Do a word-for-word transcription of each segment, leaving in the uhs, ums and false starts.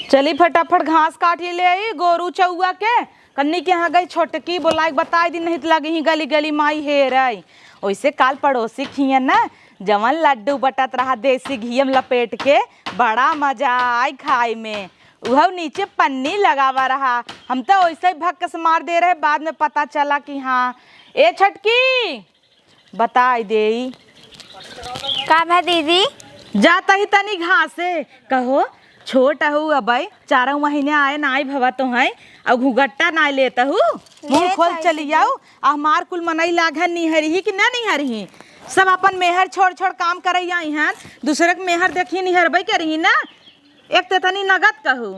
चली फटाफट घास काटि लेई गोरू चउआ के। कन्नी के यहाँ गई छोटकी, बोलाइ के बताइ दी, नहीं त लगिहीं गली गली माई हेरइ। ओइसे काल पड़ोसी खियन न, जवन लड्डू बटत रहा देसी घीयम लपेट के, बड़ा मजा आइ खाइ में। उहउ नीचे पन्नी लगावा रहा, हम त ओइसइ भक्कस मार दे रहे, बाद में पता चला कि हाँ। ए छोटकी, बताइ देई। का भा दीदी? जात ही तनी घासे। कहो, छोट अहू अबइ, चारउ महीने आए नाइ भवा तोहइ, अउ घुघट्टा नाइ लेत अहू, मुँह लेत खोल हई चली दीदी। जाउ। आ हमार कुल मनई लाग है निहरही कि न निहरही? सब अपन मेहर छोड़ छोड़ काम करइ आई हैं, दुसरे क मेहर देखी निहरबइ करही न। एक त तनी नगद कहू।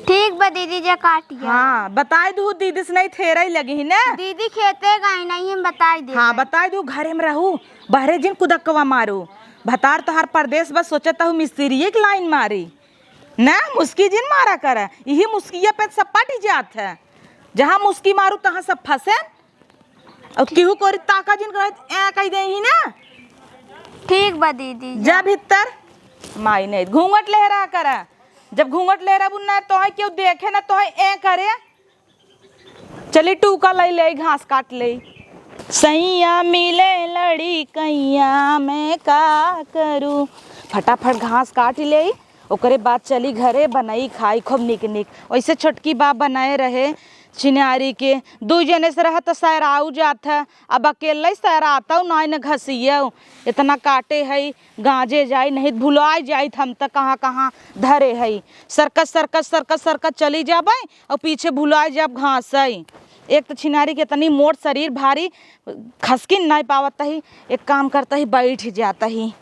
ठीक बा दीदी, जे काटिया। हाँ, बताइ दू, दीदी से नहीं थेरइ लगिहीं न। दीदी खेते गई नहीं, हम बताइ दे। हाँ, बताइ दू, घरे में रहू, बहरे जिन कुदकवा मारू। भतार तोहार परदेस बस सोचत हूँ मिस्त्रिये के लाइन मारी। न, मुस्की जिन मारा कर, इही मुस्किया पे सब पटि जात है। जहाँ मुस्की मारू, तहाँ सब फँसे। अउ केहू कोरी ताका जिन करत, ए कहि देही न। ठीक बा दीदी। जा भीतर, माई नहीं, घूंघट लहरा करा। जब घूंघट लहराबू न, तोहइ केहू देखे न, तोहइ ए करे। चली टूका लइ लेई, घास काट लेई। सैया मिले लड़िकइया, मैं का करू। फटाफट घास काटि लेई, ओकरे बाद चली घरे, बनई खाई खूब निक निक। ओइसे छोटकी बा बनाए रहे छिनारी के, दुइ जने से रह त सैराऊ जात है, अब अकेलइ सैरातउ नाइ न घसियउ। एतना काटे हई, गाँजे जाई, नहीं त भुलाइ जाइत हम त कहाँ कहाँ धरे हई। सरकत सरकत सरकत सरकत चली जाबइ अउ पीछे भुलाइ जाब घासइ। एक त छिनारी के एतनी मोट सरीर भारी, खसकिन नाइ पावत ही। एक काम करत ही, बइठ जात ही।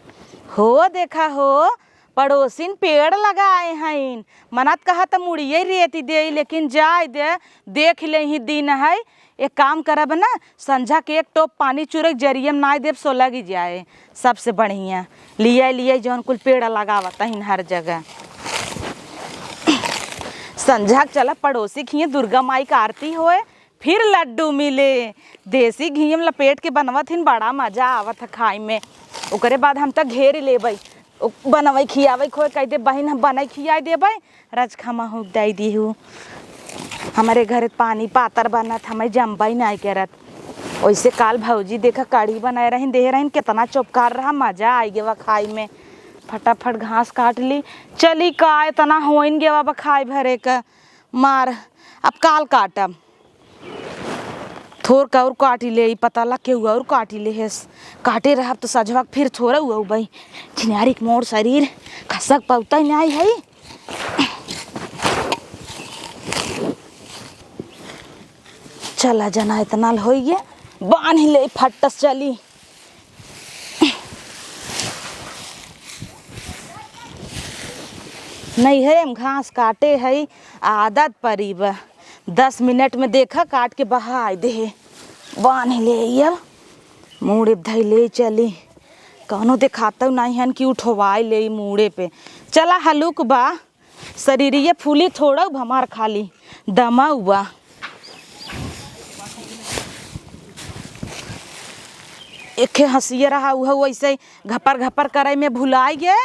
हो देखा हो, पड़ोसिन पेड़ लगाए हइन, मनत कहत मुड़िये रेति देई, लेकिन जाए दे, देख लेही दिन है। एक काम करब न, संझा के एक टोप पानी चुरक जरियम नाइ देब, सो लगी जाए, सबसे बढ़िया। लियाई लियाई जौन कुल पेड़ लगावत हइन हर जगह। संझा के चला पड़ोसी खिए दुर्गा माई क आरती होए, फिर लड्डू मिले। देसी घीयम लपेट के बनवत हिन, बड़ा मजा आवत है खाई में। ओकरे बाद हम त घेर लेबइ, ओ बनवइ खियावइ खोए कहि दे, बहिन हम बनइ खियाइ देबइ। रजखमा हुक दाई दीहू। हमरे घरे पानी पातर बनत, हमइ जमबइ नाइ करत। ओइसे काल भौजी देखा कढ़ी बनाए रहिन, देहे रहिन, केतना चोपकार रहा, मजा आइ गेवा खाई में। फटाफट घास काट ली। चली का एतना होइन गेवा बा खाए भरे क। मार, अब काल काटब। थोर क अउर काटि लेई, पता ला केहू अउर काटि लेहेस। काटे रहब त सझवा क फिर थोरा हुआ उबई। छिनारी क मोर सरीर खसक पउतइ नाइ हई। चला जना, एतना ल होइगे, बान्हि लेई, फट्टस चली। नइहरे में घास काटे हई, आदत परी बा। दस मिनट में देखा काट के बहाय देहे। बान्हि लेई अब, मूड़े पे धइ लेई चली। कउनो देखातउ नाहीं हन कि उठवाइ लेई मूड़े पे। चला हलुक बा। सरीरिये फूली थोड़उ बा हमार, खाली दमउ बा। एखे हँसिया रहा, उहउ वइसे घपर घपर करइ में भुलाइ गे।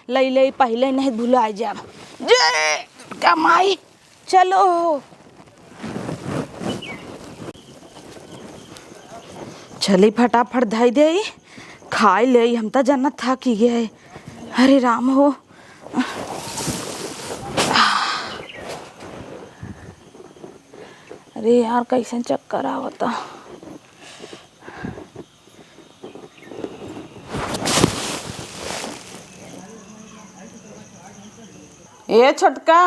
लइ लइ पहिले नहीं भुलाइ जाब। जय दुर्गा माई, चलो। चली फटाफट धइ देई, खाइ लेई, हम त जनत थाकि गए। अरे राम हो। अरे यार, कइसन चक्कर आवता। ए छोटका,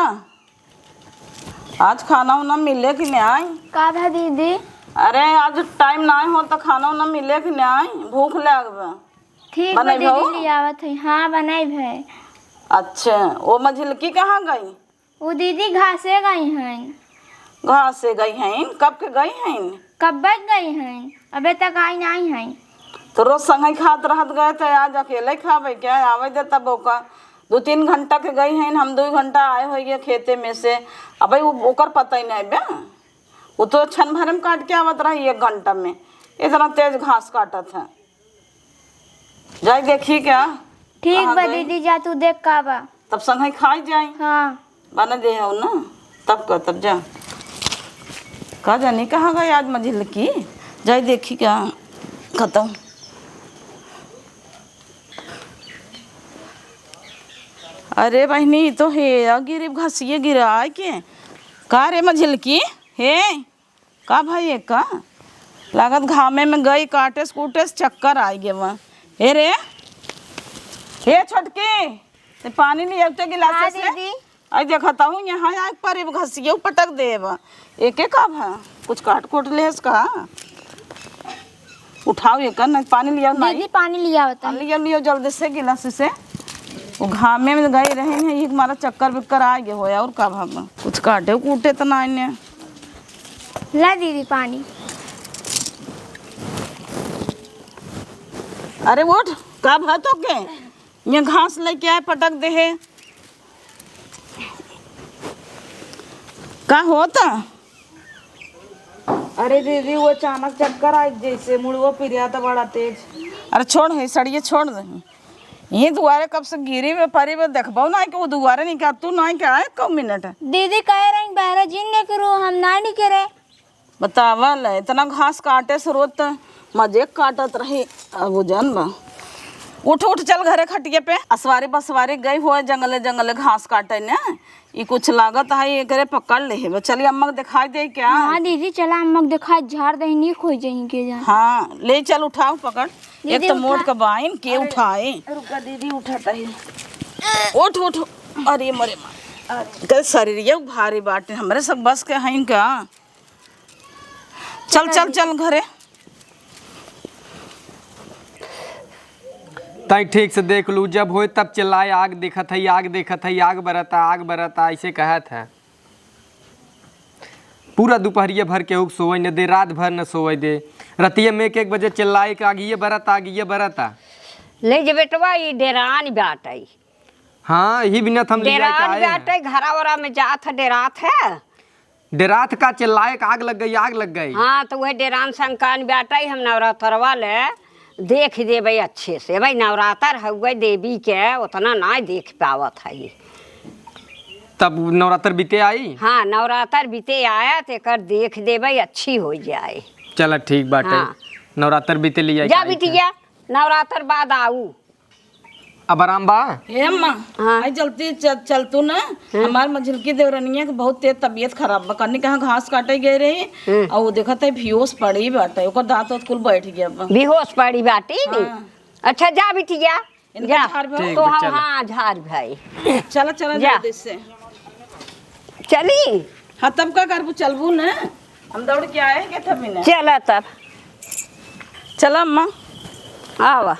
आज खाना उना मिले कि नाहीं? का भा दीदी? अरे, आज टाइम नाहीं हो त खाना उना मिले कि नाहीं? भूख लाग बा। ठीक बा बनइबे दीदी, हो? ले आवत हई। हाँ, बनइबे। अच्छा, ओ मझिलकी कहाँ गई? उ दीदी घासे गई हइन। घासे गई हइन? कब के गई हइन? कब्बे के गई हइन, अबे तक आई नाहीं हइन। तो रोज संगही खात रहत गए, त आज अकेले खाबे क्या? आवे दे तब ओका। दो तीन घंटा के गई हइन, हम दो घंटा आए होइगे खेते में से। अबे उ, ओकर पता ही नाहीं बे। उ तो छन भर में काट के आवत रही एक घंटा में। इतना तेज घास काटत है। जाई देखी क्या? ठीक कहाँ बा गई? दीदी, जा तू देख का बा। तब संगे खाई जाई। हाँ। बना दे हो ना, तब का, तब जा। का जानी कहाँ गई आज मझिलकी, जाई देखी का खत्म। अरे बहिनी, ई तो हे गिरी घसिए गिराए के। का रे मझिलकी, हे का भाई, ये का लागत घामे में गई काटेस कूटेस चक्कर आइ गए बा। ए रे, ए छोटकी, ते पानी लियावते गिलास हाँ, से। दीदी। आई देखत हूँ यहाँ आग पर घसियो पटक देब। एके का भा कुछ काट कोट लेस का? उठाओ ये कर ना, पानी लियाओ ना। दीदी, पानी लियाओ तनी। लियो, लियो जल्दी से गिलास से। वो घामे में गई रहे हैं, एक मारा चक्कर बिक्कर आ गए हो और का भा कुछ काटे कूटे तो ना इन्हें। ला दीदी पानी। अरे उठ, का भा तो के? ये घास लेके आए, पटक दे है। का होता? अरे दीदी, वो अचानक चक्कर आइ जैसे मुड़वा पिरिया था बड़ा तेज। अरे छोड़ है, सड़िए छोड़ दे। ये दुआरे कब से गिरी बे, परी बे, देखबो ना कि वो दुआरे निकाल, तू ना के आए कौ मिनट। दीदी कह रही बहरा जिन निकरू, हम ना निकरे। बतावा ले, इतना घास काटे से रोज त मजे काटत रही। अब वो जान बा। उठ, उठ, चल घरे खटिए पे। असवारी बसवारी गई हुआ जंगले जंगले घास काटे ने। ई कुछ लागत है, एकरे पकड़ ले है। चलिए अम्मा के दिखाई दे क्या? हाँ दीदी, चला अम्मा के दिखाई, झाड़ दही नीक हो जाई के जान। हाँ, ले चल, उठाओ पकड़। दीदी, एक तो मोट उठा। का बाइन के अरे, उठाए। रुका दीदी, उठाता ही। उठ, उठ। अरे मरे माँ। अरे। कल शरीर ये भारी बाटे, हमरे सब बस के हैं का? चल, चल, चल घरे। ताई ठीक से देख लू, जब होए तब चिल्लाए, "आग दिखत है, आग दिखत है, आग बरता, आग बरता", ऐसे कहत है। पूरा दुपहरिया भर केहू के सोए न दे, रात भर न सोए दे। रतिया में एक एक बजे चिल्लाए कि "आगिये बरता, आगिये बरता।" ले जे बेटवा, ई डेरान बाटई। हाँ, यही बिना हम लिया के डेरान आए हैं। बाटई, घरा ओरा में जात है, डेरात है। डेरात का चिल्लाए कि "आग लग गई, आग लग गई"। हाँ, तो वह डेरान संकान बाटई, हम नवरात्रवा ले देख देबै अच्छे से। भाई, नवरात्र हउए देवी के, उतना ना देख पावत है। तब नवरात्र बीते आई? हाँ, नवरात्र बीते आया, तो एकर देख देबै, अच्छी हो जाए। चला, ठीक बाटे। हाँ। नवरात्र बीते लिया जा के आई बिटिया, नवरात्र बाद आऊ। अब आराम बा? हे अम्मा, हाँ। आई जल्दी चल, चल तू ना, हाँ। हमार मझिलकी देवरनिया के बहुत तेज तबीयत खराब बा। कन्नी कहाँ घास काटे गए रही, हम्म। और वो देखत है बेहोश पड़ी बाटे, ओकर दांत वात कुल बैठ गया बा। बेहोश पड़ी बाटी नी? हाँ। अच्छा, जा बिटिया, इनका जा। झाड़ भाई। ठीक तो बा, हम, चला। हाँ, झाड़ भाई। चला, चला, जा। जल्दी से। चली? हाँ, तब का करबू, चलबू ना? हम दौड़ के आए के थे बिना। चला तब। चला अम्मा। आवा।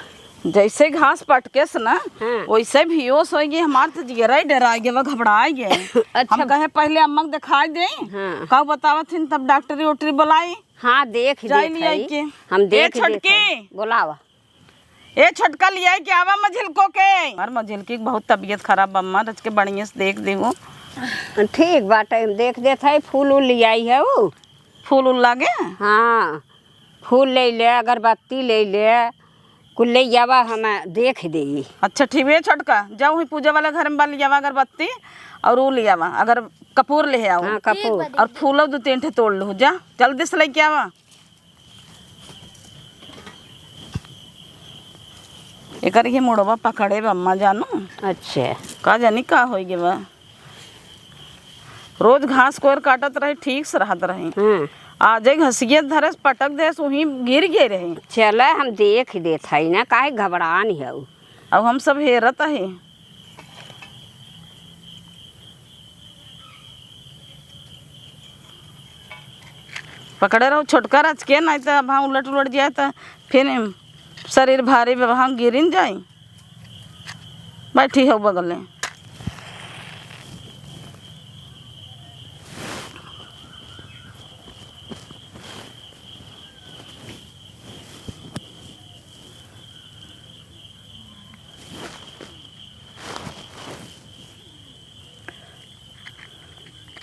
जैसे घास पटकेस ना, हाँ। वैसे बेहोश होइ गई। हमार तो जियरा ही डेराइ गया, घबराइ गए। अच्छा। हम कहे पहले अम्मा के दिखाई दे। हाँ। का बतावत हिन, तब डॉक्टरी वोक्टरी बुलाई। हाँ, देख, जाई देख लिया आई। के। हम ए देख, देख छोटकी। आई। बोलावा। ए छोटका, लिया के आवा मझिलको के। हमार मझिलकी के बहुत तबीयत खराब बा अम्मा, रच के बढ़िया से देख देहु। ठीक बाटे, हम देख देत है, फूल उल लियाई है उ। फूल उल लागे? हाँ, फूल ले ले, अगरबत्ती ले ले, कुल ले आवा, हम देख देई। अच्छा ठीक है छोटका, जाओ ही पूजा वाला घर में बा, ले आवा अगरबत्ती और उ ले आवा, अगर कपूर ले आओ। हाँ, कपूर। और फूलो दो तीन ठे तोड़ लो, जा जल्दी से लेके आवा। एकर ये मुड़वा पकड़े बा अम्मा जानो। अच्छा। का जानी का होइ गए बा। रोज घास कोयर काटत रहे, ठीक से रहत रहे। हम्म। आजे घसिए धरे से पटक दे, उहीं गिर गए रहे। चला हम देख देत हई ना, काहे घबरान हऊ। अब हम सब हेरत है। पकड़े रहो छोटका रच के, नहीं तो अब हाँ उलट उलट जाए तो फिर शरीर भारी बा, हाँ गिरिन जाई। बैठी हो बगले।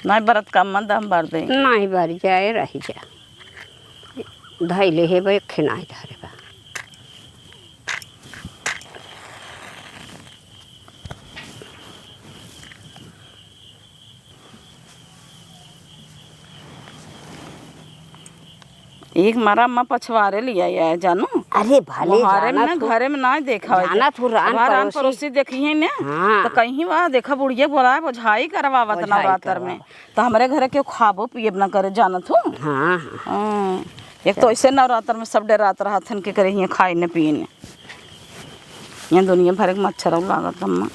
नहीं बरत का मन दम भर दे। नहीं भर जाए, रही जा। धैले हे बे, खेनाई धरे बा। एक मारा अम्मा पछवारे लिया है जानू। अरे भले मोहारे में जानत ना, हो, घरे में ना देखा है। जानत हो, रान हमार रान परोसी। परोसी देखी है ना, हाँ। तो कहीं वह देखा बुढ़िया बोलाए, बोझाई करवावत बोझाई नवरात्र में। करवावत। तो हमरे घरे केहू खाबो पियब ना करे, जानत हो। हाँ, हाँ। हाँ। एक तो ऐसे नवरात्र में सब डरात रहत हन के करे हियाँ खाए न पिए न। यहाँ दुनिया भर के मच्छर लागत अम्मा।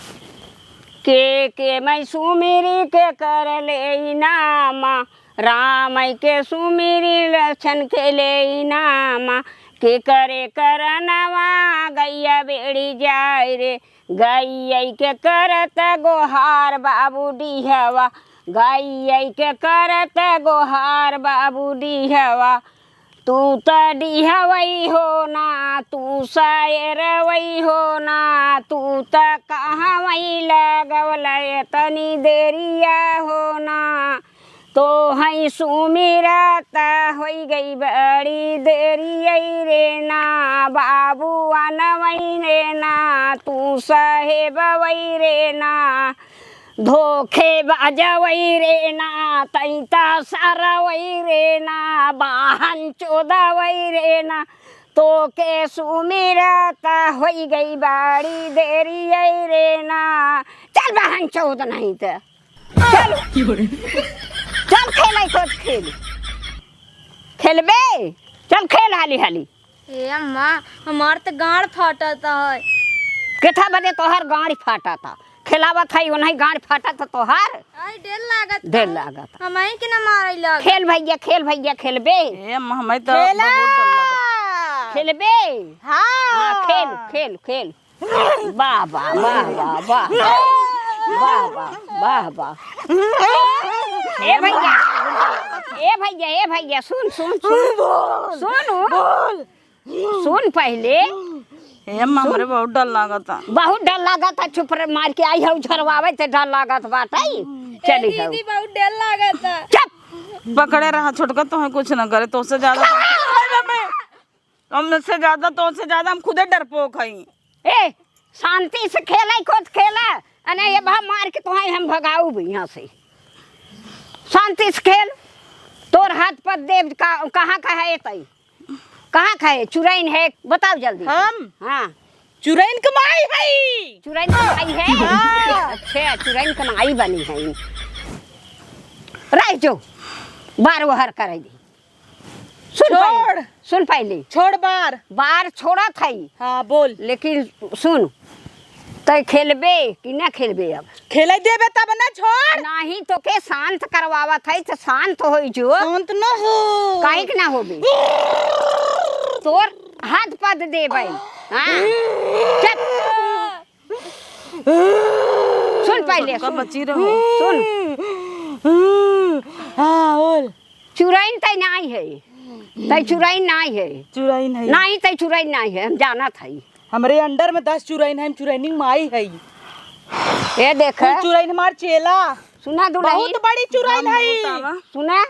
के के मैं सुमिरी के कर ले नामा, राम के सुमिरी लक्षण के ले नामा, के करे करनवा गैया बेड़ी जाए रे, गैया के करत गोहार बाबू डिहवा, गैया के करत गोहार बाबू डिहवा, तू त डिहवई हो ना, तू सायरवई हो ना, तू त कहवई लगवल एतनी देरिया हो ना। तोहई सुमिरत होई गई बड़ी देरियई रे ना, बाबू अनवई रे ना, तू साहेबवई रे ना। धोखेबाजवई रे ना, तैं त सरवई रे ना, बाहन चोदवई रे ना, तोके सुमिरत होई गई बड़ी देरियई रे ना। चल बाहन चोद नहीं त। चल। चल खेलै खोज खेल। खेलबे? चल खेल हाली हाली। ए अम्मा, हमार त गाँड़ फाटत है। केथा बदे तोहार गाँड़ फाटत है? खेलावत है, ओनही गाँड़ फाटत है तोहार? आई, डर लागत है। डर लागत है। हमही के न मारै लागत। खेल भैया, खेल भैया, खेलबे? ए अम्मा, हमही त खेला। बहुत डर लागत। खेलबे? हाँ। हाँ, खेल, खेल, खेल। वाह, वाह, वाह, वाह, वाह। वाह, वाह, वाह, वाह। ए भैया, ए भैया, ए भैया, सुन, सुन, सुन। बोल। सुन। बोल। सुन पहिले। ए अम्मा, हमरे बहुत डर लागत है। बहुत डर लागत है, चुप रे, मार के आई है, झरवावे ते डर लागत बाटै। चली ए हौ। दीदी, बहुत डर लागत है। चुप। पकड़े रहा छोटका, तोहे कुछ न करे, तोसे ज्यादा। हमसे ज्यादा, तोसे ज्यादा हम खुदे डरपोक हई। ए, शांति से खेलै, खुद खेला। अने ये भा मार के तोहे हम भगाउब यहाँ से। शांति से खेल। तोर हाथ पर देब का, कहाँ का है तई? कहाँ का है? चुरैन है, बताओ जल्दी से। हम? हाँ। चुरैन क माई हई। चुरैन क माई है? हाँ। अच्छा, चुरैन क माई बनी है। रह जो, बार वहर करे दी। सुन पहिले, छोड़। सुन पहिले। छोड़ बार। बार छोड़त हई। हाँ, बोल। लेकिन सुन, तै खेलबे कि ना खेलबे अब? खेलै देबे तब ना, छोड़। नाही, तोके शांत करवावत हई, त शांत होई जो। शांत न हो। काहे के ना होबे? तोर हाथ पद देबै। हाँ? चुप। सुन पहिले, छोटका सुन। बची रहो। सुन। हाँ, बोल। चुरैन तै नाई है। तै चुरैन नाई है। चुरैन है। नाई, तै चुरैन नाई है, हम जानत हई। हमरे under में दस चुरैन है, हम चुरैनी माई है। ए देख। कुल चुरैन हमार चेला। सुना दुलही। बहुत बड़ी चुरैन है। सुना,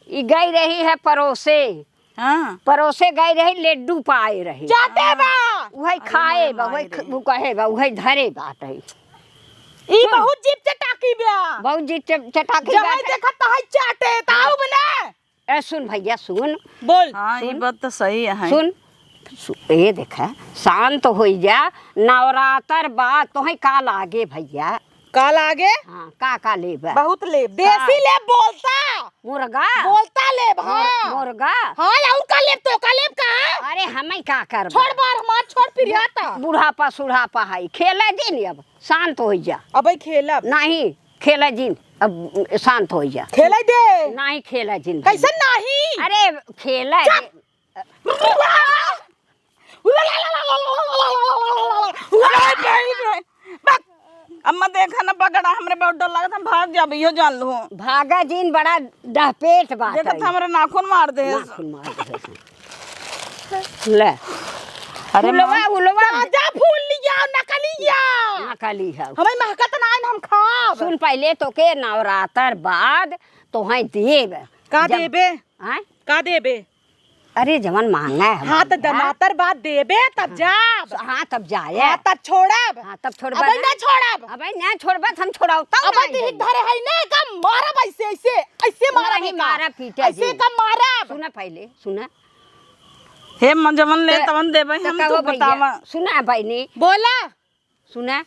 ई गई रही है परोसे। हाँ। परोसे गई रही, लड्डू पाए रही। चाटे बा। उहै खाए बा, उहै ख-, उ कहे बा, उहै धरे बाटै। ई सुन। बहुत जीभ चटाकी बा। बहुत जीभ च-, चटाकी जहाँ बा। देखा तहाँ चाटे, ताऊ बने। ए, सुन भैया, सुन। बोल। हाँ, ई सुन। बात तो सही है। सुन। सु-, ए देखा, शांत होई जा, नवरात्र बा, तोहे का लागे भैया? का लागे? हाँ, का, का लेबा? बहुत लेब। का? देसी लेब, बोलता। मुर्गा? बोलता लेब, मुर-, हाँ। मुर्गा? हाँ, अउर का लेब तो, का लेब का? अरे, हमइ का करब? छोड़ बार हमार, छोड़ पिरियाता। बुढ़ापा, सुढ़ापा है, खेला जिन अब, शांत होइ जा। अबइ खेलब। नहीं, खेला जिन, अब शांत होइ जा। खेले दे। नहीं, खेला जिन। कैसे नहीं? अरे, खेला चुप। जिन। अरे भाई रे, बक। अम्मा देखा ना पकड़ा, हमरे बहुत डर लागत, हम भाग जाब, इहो जान लू। भागा जिन, बड़ा डहपेट बात देखत है। हमरा नाखून मार दे। नाखून मार दे। ले। अरे उलवा, माँ। उलवा। ताजा फूल लिया, नकली या। नकली है। हमें महकत ना है, हम खाब। सुन पहले तो के नवरात्र बाद तोहें देब। का जब देबे? आय? का देबे? अरे, जवन मांगा है, हाँ, तो मांगा। दमातर बात देबे, तब हाँ। जाब। हाँ, तब जाए। हाँ, तब छोड़ब। हाँ, तब छोड़बा अबे ना। ना छोड़ब। अबे ना छोड़बा, तो हम छोड़ावता अबे ना दिहिक है। धरे है ना, का मारब ऐसे, ऐसे, ऐसे मारब नहीं, का। मारा पीटा ऐसे जी। का मारब। सुना पहले, सुना। हे मन जवन ले तो, तवन देबे, तो हम कहो तू भैया, बतावा। सुना बहिनी। बोला। सुना,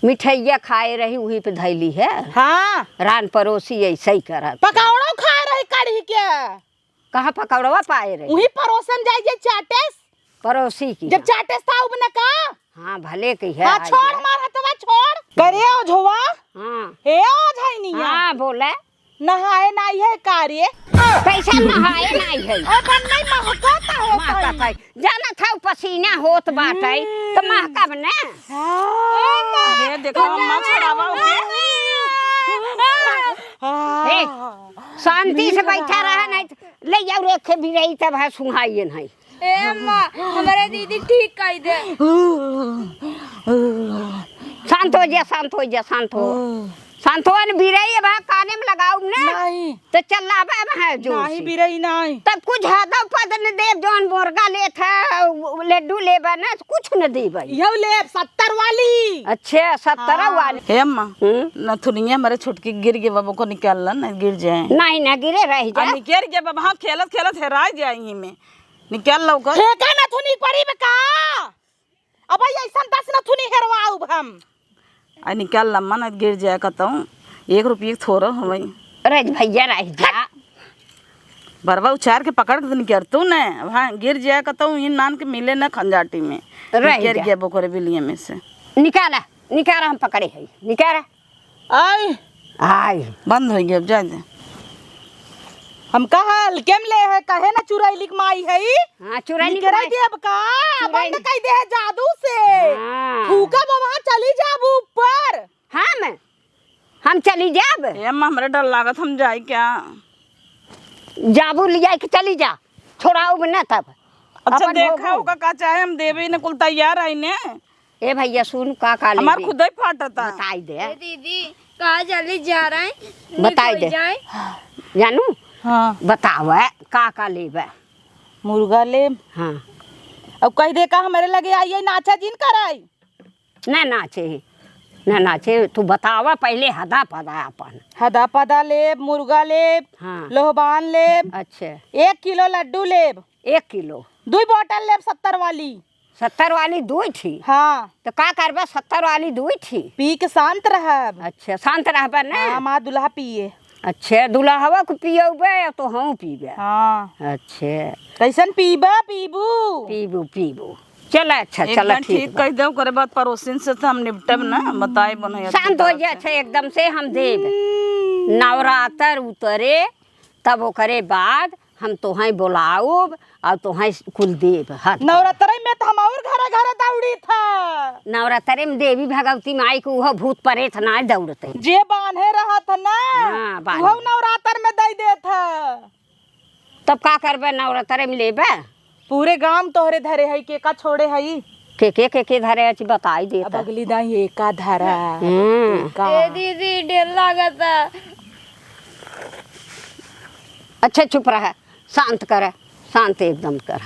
मिठैया खाए रही, उही पे धैली है। हाँ। रान परोसी ऐसे ही करत। पकौड़ो खाए रही कढ़ी के। कहाँ पकौड़वा पाए रही? उही परोसन जाई जे चाटेस। परोसी की जब ना। चाटेस था उबने का। हाँ, भले की है, हाँ, आई छोड़ है। हमार हथवा, छोड़। करे ओझवा। हाँ। हे ओझैनिया। हाँ, बोले। नहाए नाई है का रे? कैसे नहाए नाई है? अपन नहीं महकता है महका कहीं। कहीं। जानत हौ पसीना होत बाटै, त महकब न। हाँ। ये देखो अम्मा, छोड़ावा ओके। हाँ। ए, शांति से बैठा रहा, नहीं त ले जाओ रे, खे बिरई तब है सुहाइए नहीं। ए अम्मा, हमरे दीदी ठीक कइ दे। शांत हो जा, शांत हो जा, शांत हो। शांत हो, न बिरई अब काने में लगाउब न। नहीं। त चल्लाबे अब है जोर नहीं, से। बिरई नहीं। तब कुछ हदा पद न देब, जौन मुर्गा लेत है, लड्डू लेबे न, कुछ न देबे। यहू लेब, सत्तर वाली। अच्छा, सत्तर हाँ। वाली। हे अम्मा, हम्म? नथुनिया हमरे छोटकी गिर गए, बाबू को निकाल ला, न गिर जाए। नहीं, न गिरे, रह आ, जा। निकर गए बाबा, हाँ, खेलत खेलत हेराय जाए यहीं में। निकाल ला ओकर। फेंका नथुनी परी में का? अब भाई ऐसन दस नथुनी हेरवाउब हम। आ निकाल लम्मा, न गिर जाए कहतहूँ। एक रुपये के थोड़ा हवई। रह भैया, रह जा। बरवा उछार के पकड़ के निकर तू न। अब हाँ, गिर जाए कहतहूँ, इन नान के मिले न खंजाटी में। रह निकर जा। गया बोकरे बिलिया में से। निकाला, निकाला, हम पकड़े है। निकाला। आई। आई। बंद होइ गया, अब जाए दे। हम कहा हल्के में ले है, कहे ना चुरैली के माई है ई? हाँ, चुरैली के निकराई माई। दे अब का? चुरैली। बंद कइ दे है जादू से। हाँ। फूका बाबा चली जाब ऊपर। हम? हम चली जाब? ए अम्मा, हमरे डर लागत, हम जाई क्या? जाबू लिया के चली जा, छोड़ाउब न तब। अच्छा, अपन देखा होबू। होगा का चाहे हम देबे न, कुल तैयार आई ने। ए भैया सुन, का का हमार लेबे? खुदे फाटता। बताई दे। ए दीदी, का जल्दी जा रहे हैं? बताई दे। जाए। जानू? हाँ। बतावे, का का लेबे? मुर्गा लेब। हाँ। अब कह दे का हमरे लगे आइए, नाचा जिन कराई। ना नाचे, ना नाचे, तू बतावा पहले हदा पदा अपन। हदा पदा लेब, मुर्गा लेब, हाँ। लोहबान लेब। अच्छा। एक किलो लड्डू लेब। एक किलो। दुई बोतल लेब सत्तर वाली। सत्तर वाली दुई ठी? हाँ। तो का करबा सत्तर वाली दुई ठी? पी के शांत रहब। अच्छा, शांत रहबा ना? हाँ, हमार दुल्हा पिए। अच्छा, दुल्हवा को पियौबे या तो हम पीबे? हाँ। अच्छा। कैसन पीबा, पीबू? पीबू, पीबू। चला, अच्छा, एक चला, जन ठीक ठीक बा। कह दे, ओकरे बाद पड़ोसिन से तो हम निपटब ना, बताए बनैया शांत हो जा, अच्छा, एकदम से हम देब। हम्म। नवरात्र उतरे, तब ओकरे बाद हम तोहई बोलाउब और तोहई कुल देब। हट। नवरात्रि में तो हम और घरे घरे दौड़ी था। नवरात्रि में देवी भगवती माई को उहो भूत प्रेत ना दौड़ते। जे बान्हे रहत है ना, हाँ, बान्हे। उहो नवरात्र में दे देत है। तब का करबे, नवरात्रि में लेबे? पूरे गांव तोहरे धरे है, के का छोड़े है? के के, के के धरे है, बताई देता। अब अगली दाई एका धरा। हम्म। एका। ए दीदी, डर लागता। अच्छा, चुप रह, शांत कर, शांत एकदम कर।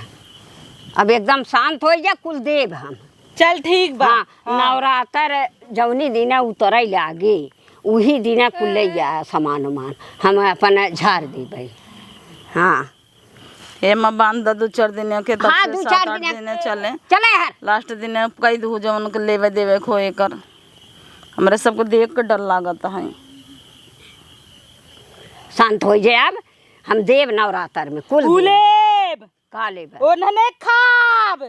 अब एकदम शांत हो जा, कुल देब हम। चल ठीक बा। हाँ, हाँ। नवरात्र जौनी दिना उतरे लागे, उही दिना कुल ले जा सामान उमान, हम अपन झार देबै। हाँ। ए माँ, बांध द दू चार दिन के, तब हाँ, से दू सात चार आठ दिन दिन चले। चले हर। लास्ट दिन कई दू जौन के लेवे देवे खोए कर। हमरे सबको देख के डर लागत है। शांत हो जाए, अब हम देब नवरात्र में कुल देब। उलेब। का लेबे? ओनहने खाब।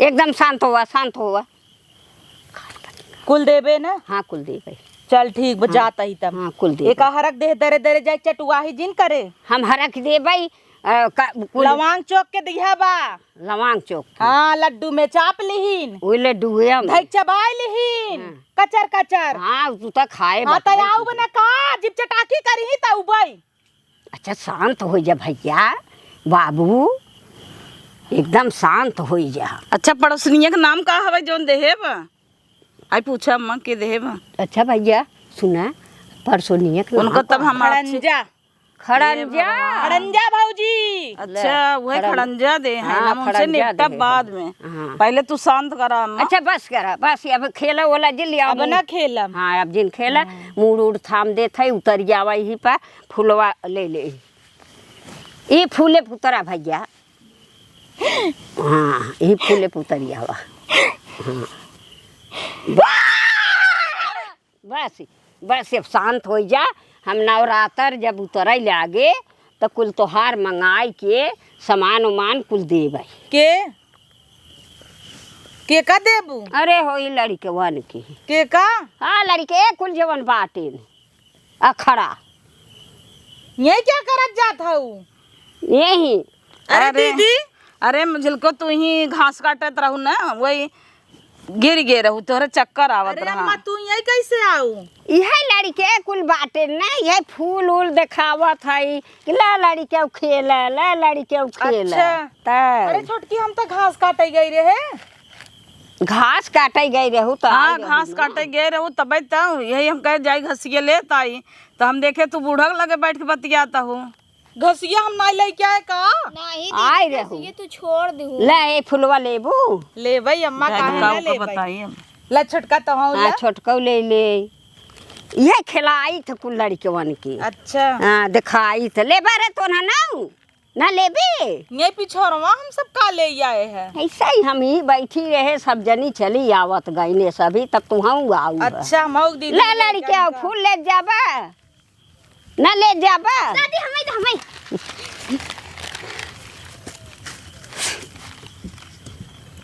एकदम शांत होवा, शांत होवा। कुल देबे ना? हाँ, कुल देबे। चल ठीक बा, हाँ। जात ही तब। हाँ, कुल देबे। एक हरक देह दरे दरे जाए चटुआही जिन करे। हम हरक देबे, अ, का, कुल लवांग चौक के दिहा बा। लवांग चौक के। हाँ, लड्डू में चाप लिहीन। ओई लड्डू है हम। धई चबाई लिहीन। हाँ। कचर कचर। हाँ, तू तो खाए हाँ, बतबे तो आऊ की। बने का, जिब चटाकी करिही त उबई। अच्छा, शांत हो जा भैया, बाबू, एकदम शांत हो जा। अच्छा, पड़ोसनिया के नाम का हवे जौन देहेब? आई पूछा अम्मा के देहेब? अच्छा भैया, सुना, पड़ोसनिया के उनका नाम तब का हम हवे? खड़ंजा। खड़ंजा। खड़ंजा भौजी। अच्छा, ले, वही खड़ंजा। खड़ंजा दे है हाँ, ना, हमसे खड़ंजा निपटब दे है। बाद में। हाँ। पहले तू शांत करा अम्मा। अच्छा, बस करा, बस, अब खेला वोला जिन अब ना खेलम। हाँ, अब जिन खेला, हम्म। मूड़ उड़ थाम देत है, उतर जावा यही पर, फुलवा ले ले। ई फूले पुतरा भैया। हाँ, ई फूले पुतरिया बा। हाँ। बस, बस, अब शांत होइ जा। हम नवरात्र जब उतरै लागे, त कुल तोहार मंगाई के सामान उमान कुल देबै। के? के का देबू? अरे, होई लड़िकवन की। के का? हाँ, लड़िके कुल जवन बाटेन। अखड़ा। यही क्या करत जात हऊ? यही। अरे अरे, दीदी। अरे झिलको, तू ही घास काटत रहू ना, वही गिर गे रहू, तोहरे चक्कर आवत अरे रहा। अम्मा, तू यही कैसे आऊ? इहे लड़िके कुल बाटे ना, इहे फूल उल देखावत हई कि ला लड़िके खेला, ला लड़िके खेला। अच्छा। त अरे छोटकी, हम तो घास काटे गई रहे। घास काटे गए रहू त हाँ, आई रहू घास ना। काटे गए रहू, तबे त यही हम कहे जाई घसिया लेत आई, त हम देखे तू बूढ़ा लगे बैठ के बतियात हू। घसिया हम नाई लेके आए का? नहीं दीदी, आई रहू। घसिया तू छोड़ दू। ले, ए फुलवा लेबू? लेबै अम्मा, काहे ना लेबै? बताई हम। ला छोटका तो हूँ हाँ, ला। छोटकौ ले ले। इहे खेलाई थ कुल लड़िकवन के। अच्छा। हाँ, देखाई थ। लेबा रे तो ना नाऊ? ना लेबे? ये पिछोरवा हम सब का ले आए हैं? ऐसे ही हम ही बैठी रहे, सब जनी चली आवत गईने सभी, तब तुहऊ आऊ है। अच्छा, मऊ दीदी ला लेके लड़िके आओ, आएंगे। फूल ले जाबा? ना ले जाबा? दादी, हमें दे, हमें।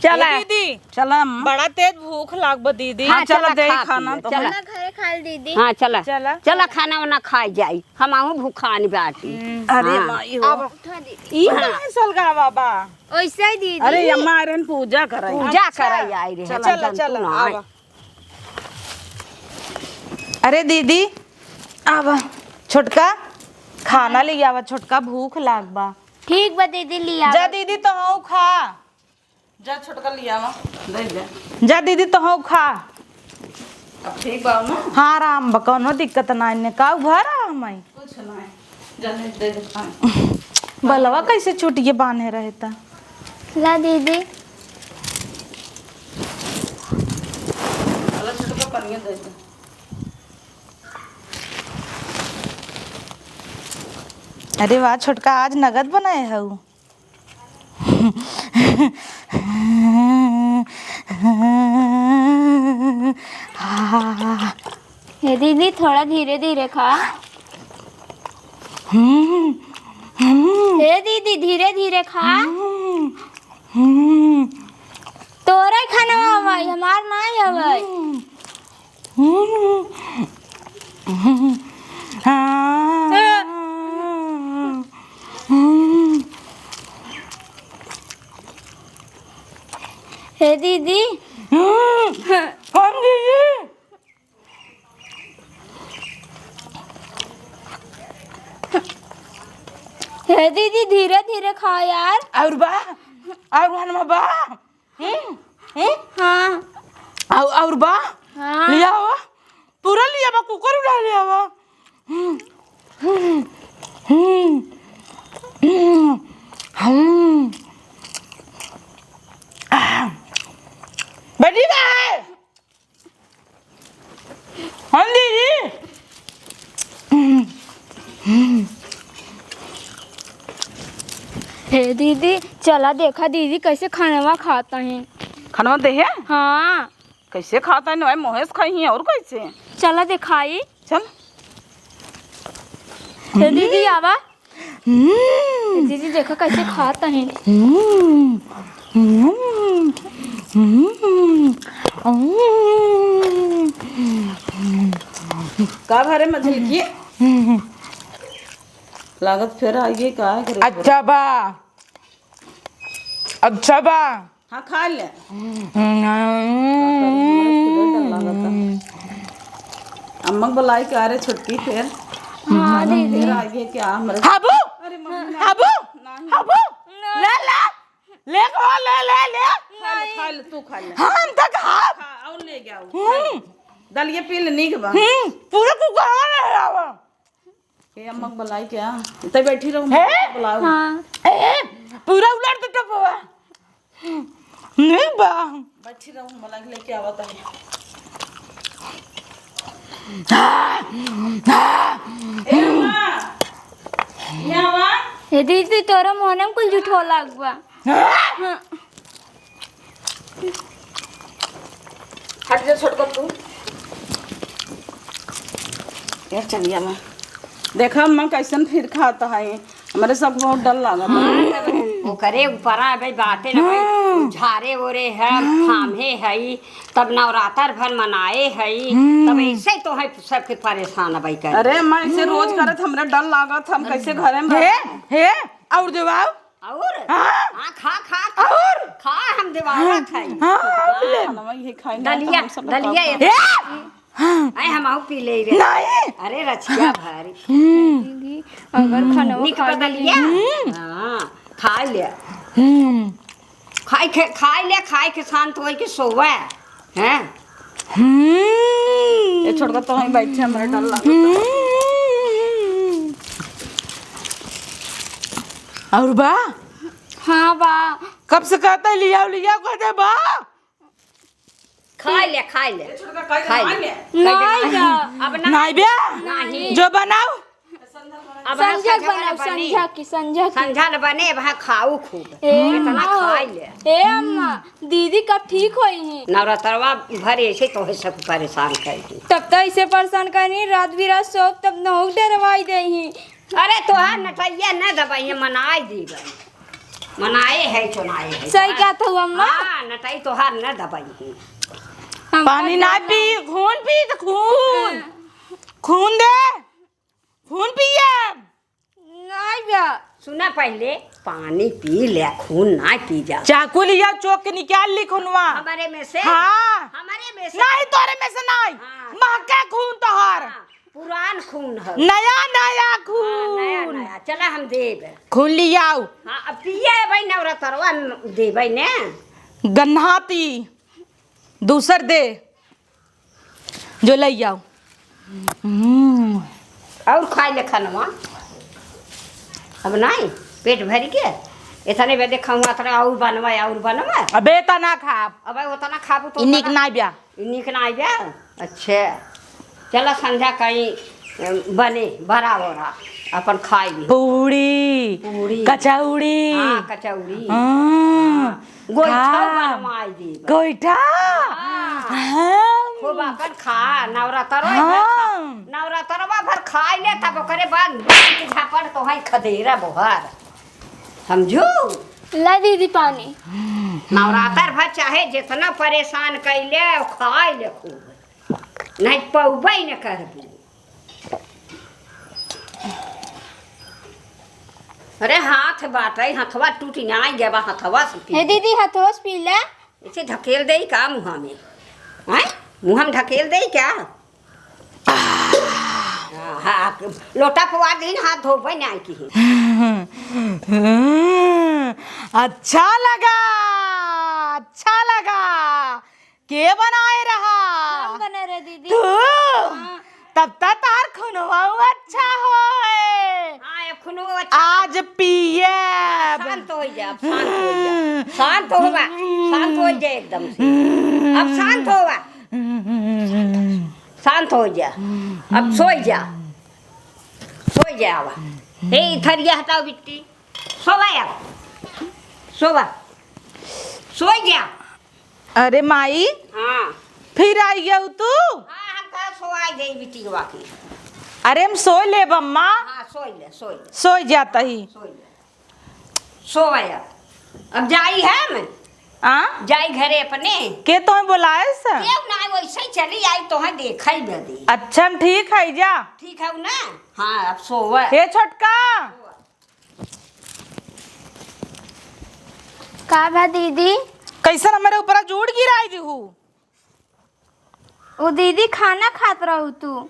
चला। ए दीदी, चला अम्मा। बड़ा तेज भूख लाग बा दीदी। हाँ, हाँ, चला चला दे खा खाना पी ले, तो चला। हम। ना घरे खा ले दीदी। हाँ, चला। चला। चला, खाना वाना खाए जाई। हम आहू भूखानी बाटी। हम्म। अरे हाँ। माई हो। अब उठा दीदी। ई हाँ। कहाँ सलगावा बा? ओइसे ही दीदी। अरे अम्मा, अरे पूजा कराई। पूजा अच्छा। कराई आई रहे, चला, हम चला, जानतू चला, ना। आवा। अरे दीदी, आवा। छोटका, खाना ले आवा, छोटका भूख लाग बा। ठीक बा दीदी, ले आवा। जा दीदी, तो हूँ खा। जा छोटका लियावा, दे दे। जा दीदी, तोहू खा। अब ठीक बा ना? हाँ, आराम बा, कौनो दिक्कत ना इन्ने। का घर आ हमाई? कुछ ना है। जा दे, दे दे पानी। बलवा कैसे चुटिए बांधे रहे त? ला दीदी। चला छोटका पानी दे दे। अरे वाह छोटका, आज नगद बनाए हऊ। हे दीदी, थोड़ा धीरे धीरे खा। हम्म, हम्म। हे दीदी, धीरे धीरे खा। हम्म, हम्म। तोरे खाना हवाई, हमार नाई हवाई। हम्म। हे दीदी। हे दीदी, धीरे धीरे खा यार। और बा? और हनमा बा? हम्म, हम्म? हाँ। और, और बा? हाँ। लियावा। पूरा लियावा, कुकर उठा लियावा। हम्म, हम्म, हम्म, हम्म, हम्म। आह। बेटी बा है। हाँ दीदी। हे दीदी, चला देखा दीदी कैसे खानवा खाता है। खानवा दे है? हाँ। कैसे खाता है? मोहेश खाई है और कैसे? चला देखाई। चल। हे दीदी, आवा। हम्म। दीदी, देखा कैसे खाता है। हम्म, हम्म, हम्म, हम्म। का भरे मछली की? हम्म। लागत फेर आइए, का है करे? अच्छा बा, अच्छा बा। हाँ, खा ले। हम्म। अम्मा के बुलाई के आ रहे छुट्टी फिर। हाँ, दीदी। फिर आइए क्या हमरे? हाबू? अरे मम्मी, ना। हाबू? नहीं। हाबू? नहीं। ले, ले। ले को, ले, ले, ले। खा ले, खा ले, तू खा ले। हम तक हाथ। खा, और ले गया वो। हम्म। दलिया पी ले, नीक बा। हम्म, पूरा कुकर और ले आवा। ए, अम्मा को बुलाई क्या? इतने बैठी रहो, हे? बुलाओ। हाँ। ए, पूरा उलट दे टपवा। नहीं बा। बैठी रहो, हम बुला के लेके आवत है। ए, अम्मा। यहाँ आवा। ए दीदी, तोरा मोहनम कुल झूठो लाग बा। हाँ। हट जा छोटका तू। यार चलिया मैं। देखा अम्मा कैसन फिर खाता है, हमरे सब बहुत डर लागत है। ओकरे ऊपर अबे बातें न होई। झारे ओरे है, थामे है, तब नवरात्र भर मनाए है, तब ऐसे तो है सबके परेशान अबे कर। अरे अम्मा ऐसे रोज करत हमरा डर लागत, हम कैसे घरे में हे, रह- हे, और देवाओ। और? हाँ? हाँ, खा, खा, खा। और? खा, हम देवावा हाँ, खाई। हाँ, हाँ, ले। हाँ। खाना ये खाई ना, तो दलिया, हम सब दलिया बताओ। ये ए! हाँ। आए, हम आऊ पी ले रे। नहीं। अरे, रचिया भारी। हम्म। दीदी, अगर खाना निक खा पता ले लिया? हम्म। हाँ, खा ले। हम्म। खाई के, खाई ले, खाई के शांत होई के सोवे। हैं? हम्म। ए, छोटका, तो वहीं बैठे, हमरा डर लागत। हम्म। और बा? हाँ, बा। कब से कहता है, लियाओ, लियाओ, कहते बा? खाई ले, खाई ले। ए, छोटका, खाई ले, खाई ले। नहीं बा। अब ना। नहीं बा? नहीं। जो बनाओ। अब हाँ संझा संझा बनाओ, वाला बने। संझा की, संझा की। संझा न बने, अब हाँ खाऊ खूब। ए इतना अम्मा, खाई ले। ए अम्मा, दीदी कब ठीक होई हैं? नवरात्रवा भर ऐसे तोहे सब परेशान कर दी। तब तो ऐसे परेशान करनी, रात बिरात सोब, तब नहुक डरवाई दे ही। अरे तोहार नटैया न दबाई, मनाई दी बा। मनाए है, चुनाए है। सही कहत हऊ अम्मा। हाँ, नटाई तोहार न दबाई है। हम पानी ना पी, खून पी तो खून। हाँ। खून दे। खून पिए। नहीं बा। सुना पहिले, पानी पी ले, खून ना पी जा। चाकू लिया, चोक के निकाल ली खूनवा। हमारे में से? हाँ। हमारे में से? नहीं, तोरे में से नहीं। हाँ। महके खून तोहार। हाँ, पुरान खून है। नया, नया हाँ, नया, खून। नया। चला हम देब। खून लियाओ। हाँ, अब पिए भाई नवरात्रवा में देबै ने। गन्हाती, दूसर दे। जो लइ जाओ। हम्म। और खाई ले खानवा। अब नाई, पेट भरि के। इतने बदे खाऊँ, अतने और बनवा, और बनवा। अबे इतना खाब। अबे उतना खाबू तो ई नीक उतना नाई ब्या। ई नीक नाई ब्या? अच्छा। चला संझा कहीं, अ, बने, बड़ा ओरा, अपन खाई ली। पूड़ी, पूड़ी। कचौड़ी। हाँ, कचौड़ी। हाँ। हाँ। गोइठा खा। बनवाई देबा। गोइठा? हाँ। हाँ। खूब अपन खा, नवरात्रवा भर खा। हाँ। नवरात्रवा भर खाई ले, तब ओकरे बाद झापड़ तो है खदेरा बोहार। समझू? ला दीदी पानी। नवरात्र भर चाहे जितना परेशान कइले, खाई ले खूब। नहीं पौबे न करबू। अरे हाथ बाटे, हथवा टूटि नाई गवा, हथवा से पी। हे दीदी, हथवा से पी ले। इसे ढकेल देई का मुँहा में? हैं? मुँहा में ढकेल देई क्या? हाँ, हाँ, लोटा पवा दीन, हाथ धोबे नाई की। अच्छा लगा, अच्छा लगा। के बनाए रहा? हम बने रहे दीदी। तू? हाँ। तब तक तोहार खुनवा अच्छा होए। हाँ, ये खुनवा अच्छा। आज पिए। हाँ, शांत हो जा, अब शांत हो जा। शांत हो बा, शांत हो जा एकदम से। अब शांत हो बा। शांत हो जा। अब सोई जा। सोई जा बा। हे, ई थरिया हटाओ बिट्टी। सोवा अब। सोवा। सोई जा। अरे माई, हाँ। फिर आई गयू तू? हाँ, हम कहा सोवाई दे बिटिया के। अरे हम सोई लेब अम्मा। हाँ, सोई ले, सोई ले। सोई जाता ही। सोई ले। सोवा अब। अब जाई हम। आ? जाई घरे अपने। के तोहे बोलाए स? केहू ना, वैसे ही चली आई, तोहे देखई बदे। अच्छा, हम ठीक है जा। ठीक है ना? हाँ, अब सोवा। हे छोटका। का बा दीदी? कैसन हमरे ऊपर जूड़ गिराई दिहू? ओ दीदी, खाना खात रहू तू।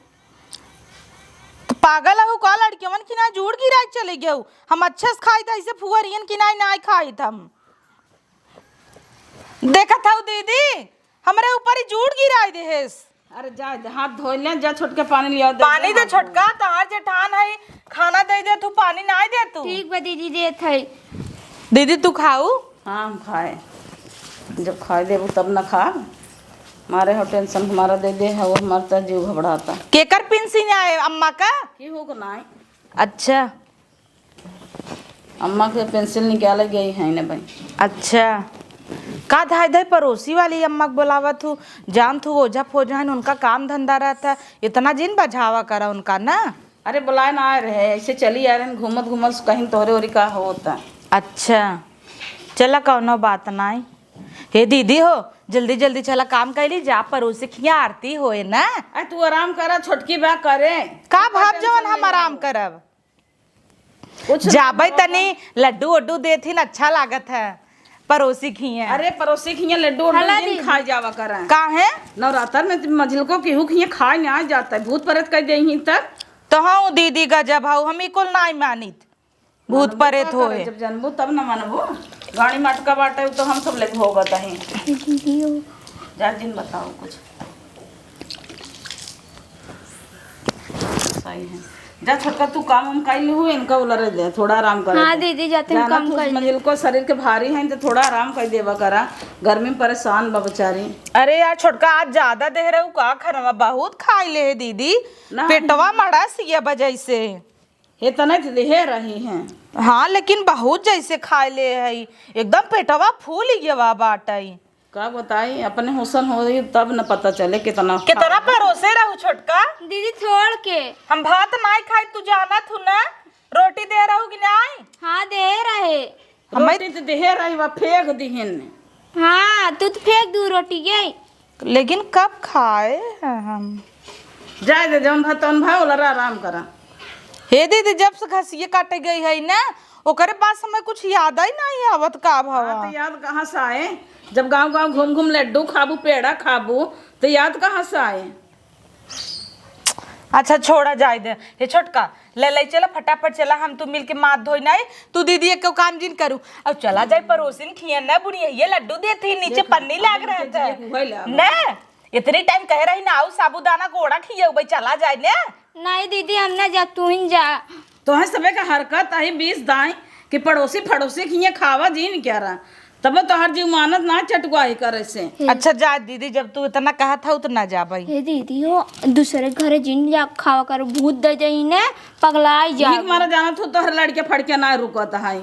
तो पागल हऊ का? लड़कियवन की ना जूड़ गिराई चले गयू। हम अच्छे से खाई त, ऐसे फुहरियन की ना, ना खाई त हम। देखत हऊ दीदी, हमरे ऊपर ही जूड़ गिराई देहेस। अरे जा, जा, हाथ धोइ ले, जा छोटके पानी लियाओ, दे पानी दे दे हाथ छोटका, धोए। तहार जेठान है, खाना दे दे तू, पानी नाहीं दे तू। ठीक बा दीदी, देत है। दीदी तू खाऊ? हाँ, हम खाए। जब खाए देबू तब न खा। मारे हो tension हमारा दे दे है, वो हमार त जीव घबराता। केकर पेंसिल आए अम्मा का? केहू को नाहीं। अच्छा। अम्मा के पेंसिल निकाले गई है न भाई। अच्छा, का धाय धाय पड़ोसी वाली अम्मा के बोलावत हूँ, जानत हूँ ओझा फोझा हन, उनका काम धंधा रहता है, इतना जिन बझावा करा उनका ना। अरे बोलाए ना आए रहे, ऐसे चली आ रहे हैं, घूमत घूमत कहीं तोहरे ओरी का होता। अच्छा, चला कौनो बात नाई। हे दीदी हो, जल्दी जल्दी चला काम कर ली जा, पड़ोसी के यहाँ आरती होए ना। अरे तू आराम करा, छोटकी बा करे। का भाव जौन हम आराम करब? कुछ जाबै ना तनी लड्डू उड्डू देथिन, अच्छा लागत है पड़ोसी खिए। अरे पड़ोसी खिए लड्डू उड्डू हला दिन दी। खाए जावा करा। काहे? नवरात्र में मझिलको केहू खिए खाए ना जाता है, भूत प्रेत कह दे ही तब। तो हाँ दीदी गजब हऊ, हम ई कुल नाई मानित। भूत मानबो प्रेत का होए। करे, जब जानबो तब न मानबो। गाड़ी मटका बाटे तो हम सब लेके भोगत है। दीदी हो। जा जिन बताओ कुछ। सही है। जा छोटका, तू काम उम कइले हो, इनका उलरे दे, थोड़ा आराम करे हाँ दे। दीदी, जाते हम जाना काम तू कर ले। मंजिल को शरीर के भारी है, तो थोड़ा आराम कर देवा करा। गर्मी में परेशान बा बेचारी। अरे यार छोटका, आज ज्यादा देह रहू का खाना में? बहुत खाई ले है दीदी, ना। पेटवा मड़स गया बा जैसे। इतना तो देहे रही हैं। हाँ, लेकिन बहुत जैसे खाए ले है, एकदम पेटवा फूल गया बाटे। का बताई, अपने हुसन होई तब न पता चले कितना कितना खा। परोसे रहू छोटका। दीदी, थोड़ के। हम भात नाई खाई, तू जानत हू ना, रोटी दे रहू कि नाई? हाँ, दे रहे। हमें रोटी तो देहे रही, वा फेंक दिहिन। हाँ, तू तो फेंक दू रोटी गई। लेकिन कब खाए हैं हम? जाए दे, जौन भा तौन भा, ओलरा आराम करा। हे दीदी, जब से घसिए काटे गई है ना, ओकरे बाद से हमें कुछ याद ही नहीं आवत का भवा। हाँ, तो याद कहाँ से आए? जब गांव गांव घूम घूम लड्डू खाबू, पेड़ा खाबू, तो याद कहाँ से आए? अच्छा, छोड़ा जाए दे। हे छोटका, ले ले चला, फटाफट चला, हम तू मिल के माथ धोई नाई, तू दीदी एक काम जिन करू। अब चला जाए पड़ोसिन खिया ना, बुढ़िया ये लड्डू देती, नीचे देख, पन्नी लाग अपन रहा के था। जिए हुए ले आवा। ना, इतनी टाइम कहे रही ना, आओ साबूदाना गोड़ा खिया भाई, चला जाए ना। नहीं दीदी, हम ना जा, तू ही जा। तोहे सबे का हरकत आई बीस दाई कि पड़ोसी फड़ोसी खिया खावा जिन क्या रहा। तब तोहर जीव मानत ना चटुआई करे से। अच्छा जा दीदी, जब तू इतना कहत हऊ तो ना जाबई। हे दीदी हो, दूसरे घरे जिन जा खावा कर, भूत दे जाई ने, पगलाई जा। भीख मारा जानत हो, तोहर लड़के फड़के ना रुकत है।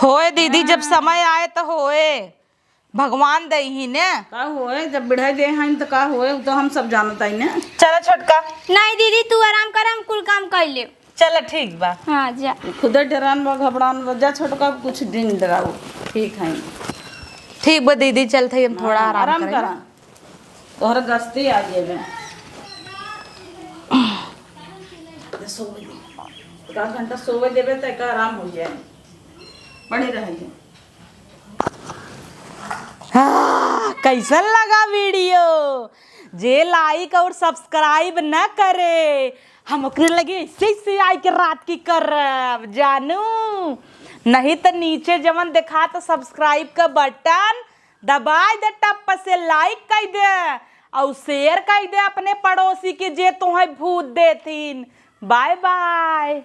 होए दीदी, जब समय आए तो होए, भगवान दे ही ने। का होए, जब बिढ़ाई दे हैं तो का होए, उ तो हम सब जानत है ने। चला छोटका। नहीं दीदी, तू आराम कर, हम कुल काम कर ले। चला ठीक बा। हाँ जा। खुदे डेरान बा, घबरान बा। जा छोटका, कुछ दिन डेराऊ। ठीक है। ठीक बा दीदी, चलत है, हम थोड़ा हाँ, आराम आराम करें। करा। तोहर गस्ती आ गए बे। सोवे दे। एक आध घंटा सोवे देबे त एक आराम हो जाए। पड़े रह जाए। हाँ, कैसन लगा video? जे like और subscribe न करे, हम ओकरे लगे ऐसे ऐसे आइके रात की करब, जानू। नहीं त नीचे जवन देखात subscribe का button दबाई दे, टप से like कई दे और share कई दे अपने पड़ोसी के, जे तोहे भूत देथिन। Bye bye।